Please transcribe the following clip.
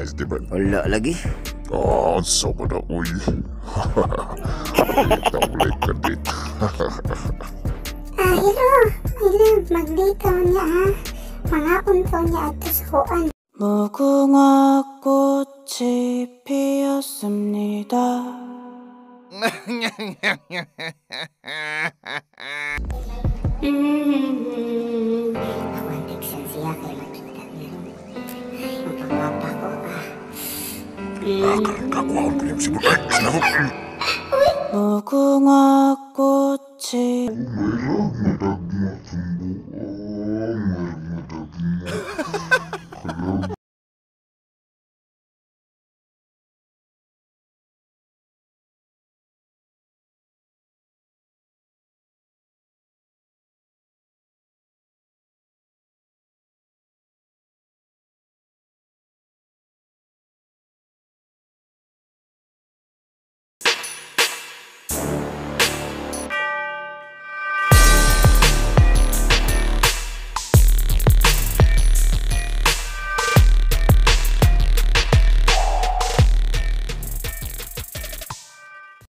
Esteban. Wala lagi. Ah, unsa ba na, uy? Ay, walay ka-date. Ah, hello. My love, mag-date niya ha. Mangaon to niya ato sa kuan. 무궁화 꽃이 피었습니다. Ako ang teksan siya kay makita niya. Ay, mapangwapa ko ah. Ah, karon kakuhaon ko niyang sibol. Ay, sinako. 무궁화 꽃이 My love, matagmo sumbuong.